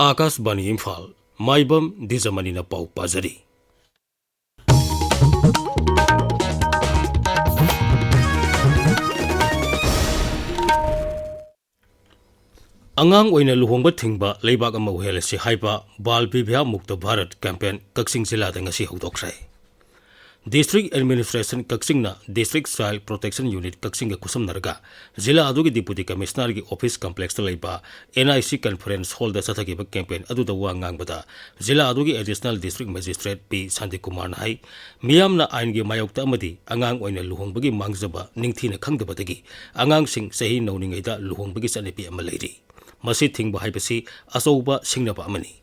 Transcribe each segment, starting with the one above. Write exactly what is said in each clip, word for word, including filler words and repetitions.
ꯑꯥꯀꯥꯁꯕꯥꯅꯤ ꯏꯝꯐꯥꯜ, ꯃꯥꯏꯕꯝ ꯗꯤꯖꯃꯅꯤꯅ ꯄꯥꯎ ꯄꯥꯖꯔꯤ꯫ ꯑꯉꯥꯡ ꯑꯣꯏꯅ ꯂꯨꯍꯣꯡꯕ ꯊꯤꯡꯕ ꯂꯩꯕꯥꯛ ꯑꯃ ꯑꯣꯏꯍꯜꯂꯁꯤ ꯍꯥꯏꯕ ꯕꯥꯜ ꯕꯤꯕ꯭ꯌꯥ ꯃꯨꯛꯇ ꯚꯥꯔꯠ ꯀꯦꯝꯄꯦꯟ ꯀꯛꯆꯤꯡ ꯖꯤꯂꯥꯗ ꯉꯁꯤ ꯍꯧꯗꯣꯛꯈ꯭ꯔꯦ꯫ District Administration ꯀꯛꯆꯤꯡꯅ District Child Protection Unit ꯀꯛꯆꯤꯡꯒ ꯈꯨꯠꯁꯝꯅꯔꯒ ꯖꯤꯂꯥ ꯑꯗꯨꯒꯤ Deputy Commissionerꯒꯤ office complexꯇ ꯂꯩꯕ NIC conference hallꯗ ꯆꯠꯊꯈꯤꯕ campaign ꯑꯗꯨꯗ ꯋꯥ ꯉꯥꯡꯕꯗ ꯖꯤꯂꯥ ꯑꯗꯨꯒꯤ Additional District Magistrate ꯄꯤ ꯁꯥꯟꯇꯤꯀꯨꯃꯥꯔꯅ ꯍꯥꯏ, ꯃꯤꯌꯥꯝꯅ ꯑꯥꯏꯟꯒꯤ ꯃꯥꯌꯣꯛꯇ ꯑꯃꯗꯤ ꯑꯉꯥꯡ ꯑꯣꯏꯅ ꯂꯨꯍꯣꯡꯕꯒꯤ ꯃꯥꯡꯖꯕ ꯅꯤꯡꯊꯤꯅ ꯈꯪꯗꯕꯗꯒꯤ ꯑꯉꯥꯡꯁꯤꯡ ꯆꯍꯤ ꯅꯧꯔꯤꯉꯩꯗ ꯂꯨꯍꯣꯡꯕꯒꯤ ꯆꯠꯅꯕꯤ ꯑꯃ ꯂꯩꯔꯤ꯫ ꯃꯁꯤ ꯊꯤꯡꯕ ꯍꯥꯏꯕꯁꯤ ꯑꯆꯧꯕ ꯁꯤꯡꯅꯕ ꯑꯃꯅꯤ꯫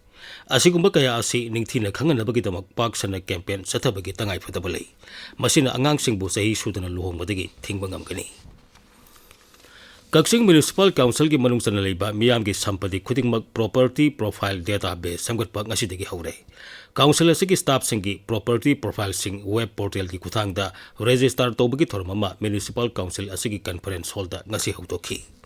ꯑꯁꯤꯒꯨꯝꯕ ꯀꯌꯥ ꯑꯁꯤ ꯅꯤꯡꯊꯤꯅ ꯈꯪꯍꯟꯅꯕꯒꯤꯗꯃꯛ ꯄꯥꯛ ꯁꯟꯅ campaign ꯆꯠꯊꯕꯒꯤ ꯇꯉꯥꯏꯐꯗꯕ ꯂꯩ꯫ ꯃꯁꯤꯅ ꯑꯉꯥꯡꯁꯤꯡꯕꯨ ꯆꯍꯤ ꯁꯨꯗꯅ ꯂꯨꯍꯣꯡꯕꯗꯒꯤ ꯊꯤꯡꯕ ꯉꯝꯒꯅꯤ꯫ ꯀꯛꯆꯤꯡ Municipal Councilꯒꯤ ꯃꯅꯨꯡ ꯆꯟꯅ ꯂꯩꯕ ꯃꯤꯌꯥꯝꯒꯤ ꯁꯝꯄꯇꯤ ꯈꯨꯗꯤꯡꯃꯛ property profile database ꯁꯦꯝꯒꯠꯄ ꯉꯁꯤꯗꯒꯤ ꯍꯧꯔꯦ꯫ Council ꯑꯁꯤꯒꯤ staffꯁꯤꯡꯒꯤ property profileꯁꯤꯡ web portalꯒꯤ ꯈꯨꯠꯊꯥꯡꯗ register ꯇꯧꯕꯒꯤ ꯊꯧꯔꯝ ꯑꯃ Municipal Council ꯑꯁꯤꯒꯤ conference hallꯗ ꯉꯁꯤ ꯍꯧꯗꯣꯛꯈꯤ꯫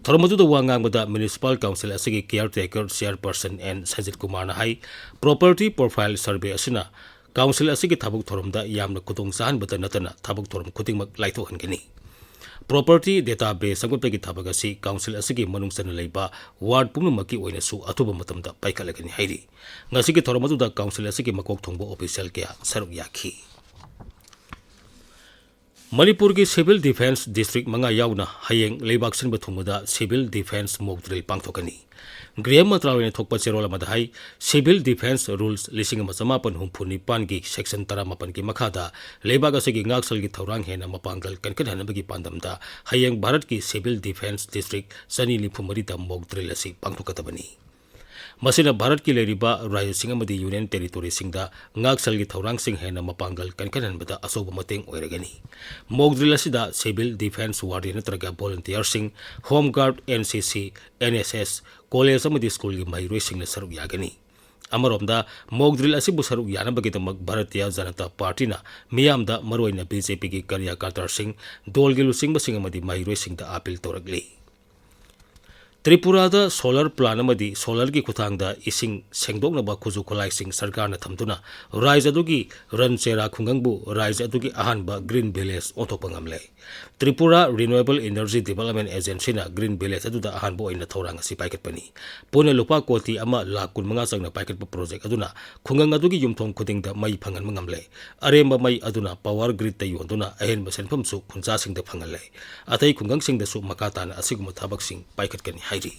ꯊꯧꯔꯝ ꯑꯗꯨꯗ ꯋꯥ ꯉꯥꯡꯕꯗ Municipal Council ꯑꯁꯤꯒꯤ caretaker chairperson ꯑꯦꯟ ꯁꯟꯖꯤꯠ ꯀꯨꯃꯥꯔꯅ ꯍꯥꯏ, property profile survey ꯑꯁꯤꯅ Council ꯑꯁꯤꯒꯤ ꯊꯕꯛ ꯊꯧꯔꯝꯗ ꯌꯥꯝꯅ ꯈꯨꯗꯣꯡ ꯆꯥꯍꯟꯕꯇ ꯅꯠꯇꯅ ꯊꯕꯛ ꯊꯧꯔꯝ ꯈꯨꯗꯤꯡꯃꯛ ꯂꯥꯏꯊꯣꯛꯍꯟꯒꯅꯤ꯫ Property database ꯁꯦꯝꯒꯠꯄꯒꯤ ꯊꯕꯛ ꯑꯁꯤ Council ꯑꯁꯤꯒꯤ ꯃꯅꯨꯡ ꯆꯟꯅ ꯂꯩꯕ ward ꯄꯨꯝꯅꯃꯛꯀꯤ ꯑꯣꯏꯅꯁꯨ ꯑꯊꯨꯕ ꯃꯇꯝꯗ ꯄꯥꯏꯈꯠꯂꯒꯅꯤ ꯍꯥꯏꯔꯤ꯫ ꯉꯁꯤꯒꯤ ꯊꯧꯔꯝ ꯑꯗꯨꯗ Council ꯑꯁꯤꯒꯤ ꯃꯀꯣꯛ ꯊꯣꯡꯕ official ꯀꯌꯥ ꯁꯔꯨꯛ ꯌꯥꯈꯤ꯫ ꯃꯅꯤꯄꯨꯔꯒꯤ Civil Defence District ꯃꯉꯥ ꯌꯥꯎꯅ ꯍꯌꯦꯡ ꯂꯩꯕꯥꯛ ꯁꯤꯟꯕ ꯊꯨꯡꯕꯗ Civil Defence Mock Drill ꯄꯥꯡꯊꯣꯛꯀꯅꯤ꯫ ꯒ꯭ꯔꯤꯍ ꯃꯟꯇ꯭ꯔꯥꯂꯌꯅ ꯊꯣꯛꯄ ꯆꯦꯔꯣꯜ ꯑꯃꯗ ꯍꯥꯏ, Civil Defence Rules ꯂꯤꯁꯤꯡ ꯑꯃ ꯆꯃꯥꯄꯟ ꯍꯨꯝꯐꯨ ꯅꯤꯄꯥꯟꯒꯤ section ꯇꯔꯥꯃꯥꯄꯟꯒꯤ ꯃꯈꯥꯗ ꯂꯩꯕꯥꯛ ꯑꯁꯤꯒꯤ ꯉꯥꯛꯁꯦꯜꯒꯤ ꯊꯧꯔꯥꯡ ꯍꯦꯟꯅ ꯃꯄꯥꯡꯒꯜ ꯀꯟꯈꯠꯍꯟꯅꯕꯒꯤ ꯄꯥꯟꯗꯝꯗ ꯍꯌꯦꯡ ꯚꯥꯔꯠꯀꯤ Civil Defence District ꯆꯅꯤ ꯅꯤꯐꯨ ꯃꯔꯤꯗ mock drill ꯑꯁꯤ ꯄꯥꯡꯊꯣꯛꯀꯗꯕꯅꯤ꯫ ꯃꯁꯤꯅ ꯚꯥꯔꯠꯀꯤ ꯂꯩꯔꯤꯕ ꯔꯥꯖ꯭ꯌꯁꯤꯡ ꯑꯃꯗꯤ Union Territoryꯁꯤꯡꯗ ꯉꯥꯛꯁꯦꯜꯒꯤ ꯊꯧꯔꯥꯡꯁꯤꯡ ꯍꯦꯟꯅ ꯃꯄꯥꯡꯒꯜ ꯀꯟꯈꯠꯍꯟꯕꯗ ꯑꯆꯧꯕ ꯃꯇꯦꯡ ꯑꯣꯏꯔꯒꯅꯤ꯫ Mock drill ꯑꯁꯤꯗ Civil Defence Warrior ꯅꯠꯇ꯭ꯔꯒ volunteerꯁꯤꯡ, Home Guard, NCC, NSS, college ꯑꯃꯗꯤ schoolꯒꯤ ꯃꯍꯩꯔꯣꯏꯁꯤꯡꯅ ꯁꯔꯨꯛ ꯌꯥꯒꯅꯤ꯫ ꯑꯃꯔꯣꯝꯗ, mock drill ꯑꯁꯤꯕꯨ ꯁꯔꯨꯛ ꯌꯥꯅꯕꯒꯤꯗꯃꯛ ꯚꯥꯔꯇꯤꯌ ꯖꯅꯇꯥ ꯄꯥꯔꯇꯤꯅ ꯃꯤꯌꯥꯝꯗ, ꯃꯔꯨꯑꯣꯏꯅ BJPꯒꯤ ꯀꯥꯔꯌꯀꯔꯇꯥꯁꯤꯡ, ꯗꯣꯜꯒꯤ ꯂꯨꯆꯤꯡꯕꯁꯤꯡ ꯑꯃꯗꯤ ꯃꯍꯩꯔꯣꯏꯁꯤꯡꯗ appeal ꯇꯧꯔꯛꯂꯤ꯫ ꯇ꯭ꯔꯤꯄꯨꯔꯥꯗ solar plant ꯑꯃꯗꯤ solarꯒꯤ ꯈꯨꯠꯊꯥꯡꯗ ꯏꯁꯤꯡ ꯁꯦꯡꯗꯣꯛꯅꯕ ꯈꯨꯠꯁꯨ ꯈꯨꯠꯂꯥꯏꯁꯤꯡ ꯁꯔꯀꯥꯔꯅ ꯊꯝꯗꯨꯅ ꯔꯥꯖ꯭ꯌ ꯑꯗꯨꯒꯤ ꯔꯟꯆꯦꯔꯥ ꯈꯨꯡꯒꯪꯕꯨ ꯔꯥꯖ꯭ꯌ ꯑꯗꯨꯒꯤ ꯑꯍꯥꯟꯕ Green Village ꯑꯣꯟꯊꯣꯛꯄ ꯉꯝꯂꯦ꯫ Tripura Renewable Energy Development Agencyꯅ Green Village ꯑꯗꯨꯗ ꯑꯍꯥꯟꯕ ꯑꯣꯏꯅ ꯊꯧꯔꯥꯡ ꯑꯁꯤ ꯄꯥꯏꯈꯠꯄꯅꯤ꯫ ꯄꯨꯟꯅ ꯂꯨꯄꯥ ꯀꯣꯇꯤ ꯑꯃ ꯂꯥꯈ ꯀꯨꯟꯃꯉꯥ ꯆꯪꯅ ꯄꯥꯏꯈꯠꯄ project ꯑꯗꯨꯅ ꯈꯨꯡꯒꯪ ꯑꯗꯨꯒꯤ ꯌꯨꯝꯊꯣꯡ ꯈꯨꯗꯤꯡꯗ ꯃꯩ ꯐꯪꯍꯟꯕ ꯉꯝꯂꯦ꯫ ꯑꯔꯦꯝꯕ ꯃꯩ ꯑꯗꯨꯅ power gridꯇ ꯌꯣꯟꯗꯨꯅ ꯑꯍꯦꯟꯕ ꯁꯦꯟꯐꯝꯁꯨ ꯈꯨꯟꯖꯥꯁꯤꯡꯗ ꯐꯪꯍꯜꯂꯦ꯫ ꯑꯇꯩ ꯈꯨꯡꯒꯪꯁꯤꯡꯗꯁꯨ ꯃꯈꯥ ꯇꯥꯅ ꯑꯁꯤꯒꯨꯝꯕ ꯊꯕꯛꯁꯤꯡ ꯄꯥꯏꯈꯠꯀꯅꯤ ꯍꯥꯏꯔꯤ꯫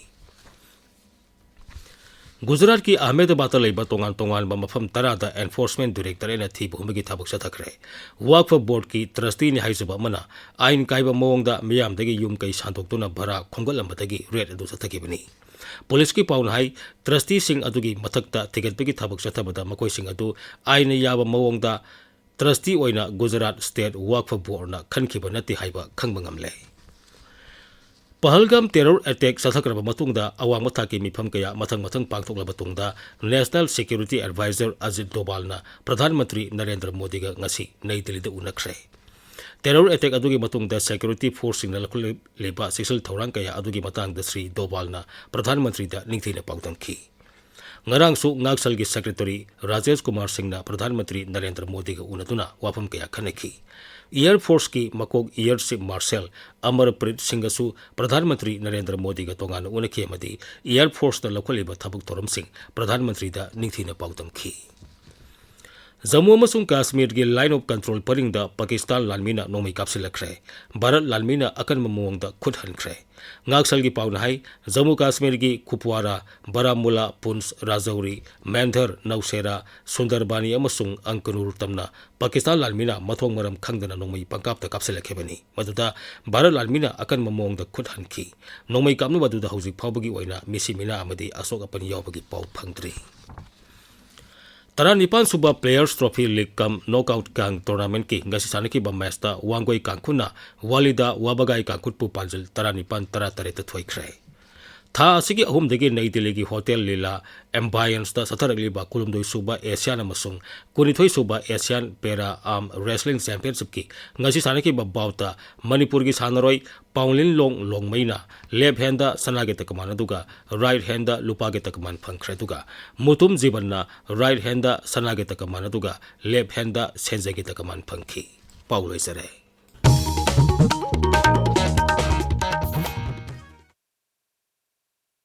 ꯒꯨꯖꯔꯥꯠꯀꯤ ꯑꯍꯃꯦꯗꯕꯥꯗꯇ ꯂꯩꯕ ꯇꯣꯉꯥꯟ ꯇꯣꯉꯥꯟꯕ ꯃꯐꯝ ꯇꯔꯥꯗ Enforcement Directorateꯅ ꯊꯤꯕ ꯍꯨꯝꯕꯒꯤ ꯊꯕꯛ ꯆꯠꯊꯈ꯭ꯔꯦ꯫ ꯋꯥꯛꯐ Boardꯀꯤ trusteeꯅꯤ ꯍꯥꯏꯖꯕ ꯑꯃꯅ ꯑꯥꯏꯟ ꯀꯥꯏꯕ ꯃꯑꯣꯡꯗ ꯃꯤꯌꯥꯝꯗꯒꯤ ꯌꯨꯝ ꯀꯩ ꯁꯥꯟꯗꯣꯛꯇꯨꯅ ꯚꯔꯥ ꯈꯣꯝꯒꯠꯂꯝꯕꯗꯒꯤ raid ꯑꯗꯨ ꯆꯠꯊꯈꯤꯕꯅꯤ꯫ ꯄꯨꯂꯤꯁꯀꯤ ꯄꯥꯎꯅ ꯍꯥꯏ, trusteeꯁꯤꯡ ꯑꯗꯨꯒꯤ ꯃꯊꯛꯇ ꯊꯤꯒꯠꯄꯒꯤ ꯊꯕꯛ ꯆꯠꯊꯕꯗ ꯃꯈꯣꯏꯁꯤꯡ ꯑꯗꯨ ꯑꯥꯏꯟꯅ ꯌꯥꯕ ꯃꯑꯣꯡꯗ trustee ꯑꯣꯏꯅ ꯒꯨꯖꯔꯥꯠ State Waqf Boardꯅ ꯈꯟꯈꯤꯕ ꯅꯠꯇꯦ ꯍꯥꯏꯕ ꯈꯪꯕ ꯉꯝꯂꯦ꯫ ꯄꯍꯜꯒꯥꯝ terror attack ꯆꯠꯊꯈ꯭ꯔꯕ ꯃꯇꯨꯡꯗ ꯑꯋꯥꯡꯕ ꯊꯥꯛꯀꯤ ꯃꯤꯐꯝ ꯀꯌꯥ ꯃꯊꯪ ꯃꯊꯪ ꯄꯥꯡꯊꯣꯛꯂꯕ ꯇꯨꯡꯗ National Security Advisor Ajit ꯗꯣꯚꯥꯜꯅ Pradhan Mantri Narendra ꯃꯣꯗꯤꯒ ꯉꯁꯤ ꯅꯩ ꯗꯤꯜꯂꯤꯗ ꯎꯅꯈ꯭ꯔꯦ꯫ Terror attack ꯑꯗꯨꯒꯤ ꯃꯇꯨꯡꯗ security forceꯁꯤꯡꯅ ꯂꯧꯈꯠꯂꯤꯕ ꯆꯦꯛꯁꯤꯜ ꯊꯧꯔꯥꯡ ꯀꯌꯥ ꯑꯗꯨꯒꯤ ꯃꯇꯥꯡꯗ ꯁ꯭ꯔꯤ ꯗꯣꯚꯥꯜꯅ ꯄ꯭ꯔꯙꯥꯟ ꯃꯟꯇ꯭ꯔꯤꯗ ꯅꯤꯡꯊꯤꯅ ꯄꯥꯎꯗꯝꯈꯤ꯫ ꯉꯔꯥꯡꯁꯨ ꯉꯥꯛꯁꯦꯜꯒꯤ secretary ꯔꯥꯖꯦꯁ ꯀꯨꯃꯥꯔ ꯁꯤꯡꯅ ꯄ꯭ꯔꯙꯥꯟ ꯃꯟꯇ꯭ꯔꯤ ꯅꯔꯦꯟꯗ꯭ꯔ ꯃꯣꯗꯤꯒ ꯎꯅꯗꯨꯅ ꯋꯥꯐꯝ ꯀꯌꯥ ꯈꯟꯅꯈꯤ꯫ Air Forceꯀꯤ ꯃꯀꯣꯛ Air Chief Marshal ꯑꯃꯔꯄ꯭ꯔꯤꯠ ꯁꯤꯡꯒꯁꯨ Pradhan Mantri Narendra ꯃꯣꯗꯤꯒ ꯇꯣꯉꯥꯟꯅ ꯎꯅꯈꯤ ꯑꯃꯗꯤ Air Forceꯅ ꯂꯧꯈꯠꯂꯤꯕ ꯊꯕꯛ ꯊꯧꯔꯝꯁꯤꯡ ꯄ꯭ꯔꯙꯥꯟ ꯃꯟꯇ꯭ꯔꯤꯗ ꯅꯤꯡꯊꯤꯅ ꯄꯥꯎꯗꯝꯈꯤ꯫ ꯖꯝꯃꯨ ꯑꯃꯁꯨꯡ ꯀꯥꯁꯃꯤꯔꯒꯤ Line of Control ꯄꯔꯤꯡꯗ ꯄꯥꯀꯤꯁꯇꯥꯟ ꯂꯥꯟꯃꯤꯅ ꯅꯣꯡꯃꯩ ꯀꯥꯞꯁꯤꯜꯂꯛꯈ꯭ꯔꯦ꯫ ꯚꯥꯔꯠ ꯂꯥꯟꯃꯤꯅ ꯑꯀꯟꯕ ꯃꯑꯣꯡꯗ ꯈꯨꯠ ꯍꯟꯈ꯭ꯔꯦ꯫ ꯉꯥꯛꯁꯦꯜꯒꯤ ꯄꯥꯎꯅ ꯍꯥꯏ, ꯖꯝꯃꯨ ꯀꯥꯁꯃꯤꯔꯒꯤ ꯀꯨꯞꯋꯥꯔꯥ, ꯕꯥꯔꯥꯃꯨꯂꯥ, ꯄꯨꯟꯁ, ꯔꯥꯖꯧꯔꯤ, ꯃꯦꯟꯙꯔ, ꯅꯧꯁꯦꯔꯥ, ꯁꯨꯟꯗꯔꯕꯥꯅꯤ ꯑꯃꯁꯨꯡ ꯑꯪꯀꯅꯨꯔ ꯇꯝꯅ ꯄꯥꯀꯤꯁꯇꯥꯟ ꯂꯥꯟꯃꯤꯅ ꯃꯊꯣꯡ ꯃꯔꯝ ꯈꯪꯗꯅ ꯅꯣꯡꯃꯩ ꯄꯪꯀꯥꯞꯇ ꯀꯥꯞꯁꯤꯜꯂꯛꯈꯤꯕꯅꯤ꯫ ꯃꯗꯨꯗ ꯚꯥꯔꯠ ꯂꯥꯟꯃꯤꯅ ꯑꯀꯟꯕ ꯃꯑꯣꯡꯗ ꯈꯨꯠ ꯍꯟꯈꯤ꯫ ꯅꯣꯡꯃꯩ ꯀꯥꯞꯅꯕ ꯑꯗꯨꯗ ꯍꯧꯖꯤꯛ ꯐꯥꯎꯕꯒꯤ ꯑꯣꯏꯅ ꯃꯤꯁꯤ ꯃꯤꯅꯥ ꯑꯃꯗꯤ ꯑꯁꯣꯛ ꯑꯄꯟ ꯌꯥꯎꯕꯒꯤ ꯄꯥꯎ ꯐꯪꯗ꯭ꯔꯤ꯫ ꯇꯔꯥꯅꯤꯄꯥꯟ ꯁꯨꯕ Players Trophy League cum Knockout ꯀꯥꯡ tournamentꯀꯤ ꯉꯁꯤ ꯁꯥꯟꯅꯈꯤꯕ matchꯇ ꯋꯥꯡꯒꯣꯏ ꯀꯥꯡꯈꯨꯠꯅ ꯋꯥꯂꯤꯗ ꯋꯥꯕꯒꯥꯏ ꯀꯥꯡꯈꯨꯠꯄꯨ ꯄꯥꯟꯖꯜ ꯇꯔꯥꯅꯤꯄꯥꯟ ꯇꯔꯥꯇꯔꯦꯠꯇ ꯊꯣꯏꯈ꯭ꯔꯦ꯫ ꯊꯥ ꯑꯁꯤꯒꯤ ꯑꯍꯨꯝꯗꯒꯤ ꯅꯩ ꯗꯤꯜꯂꯤꯒꯤ ꯍꯣꯇꯦꯜ ꯂꯤꯂꯥ ꯑꯦꯝꯕꯥꯏꯟꯁꯇ ꯆꯠꯊꯔꯛꯂꯤꯕ ꯀꯨꯟꯍꯨꯝꯗꯣꯏ ꯁꯨꯕ ꯑꯦꯁꯤꯌꯥꯟ ꯑꯃꯁꯨꯡ ꯀꯨꯟꯅꯤꯊꯣꯏ ꯁꯨꯕ ꯑꯦꯁꯤꯌꯥꯟ ꯄꯦꯔꯥ ꯑꯥꯔꯝ ꯔꯦꯁꯂꯤꯡ ꯆꯦꯝꯄꯤꯌꯟꯁꯤꯞꯀꯤ ꯉꯁꯤ ꯁꯥꯟꯅꯈꯤꯕ ꯕꯥꯎꯠꯇ ꯃꯅꯤꯄꯨꯔꯒꯤ ꯁꯥꯟꯅꯔꯣꯏ ꯄꯥꯎꯂꯤꯟꯂꯣꯡ ꯂꯣꯡꯃꯩꯅ ꯂꯦꯐ ꯍꯦꯟꯗ ꯁꯅꯥꯒꯤ ꯇꯀꯃꯥꯟ ꯑꯗꯨꯒ ꯔꯥꯏꯠ ꯍꯦꯟꯗ ꯂꯨꯄꯥꯒꯤ ꯇꯀꯃꯥꯟ ꯐꯪꯈ꯭ꯔꯦ꯫ ꯑꯗꯨꯒ ꯃꯨꯇꯨꯝ ꯖꯤꯕꯟꯅ ꯔꯥꯏꯠ ꯍꯦꯟꯗ ꯁꯅꯥꯒꯤ ꯇꯀꯃꯥꯟ ꯑꯗꯨꯒ ꯂꯦꯐ ꯍꯦꯟꯗ ꯁꯦꯟꯖꯦꯡꯒꯤ ꯇꯀꯃꯥꯟ ꯐꯪꯈꯤ꯫ ꯄꯥꯎ ꯂꯣꯏꯖꯔꯦ꯫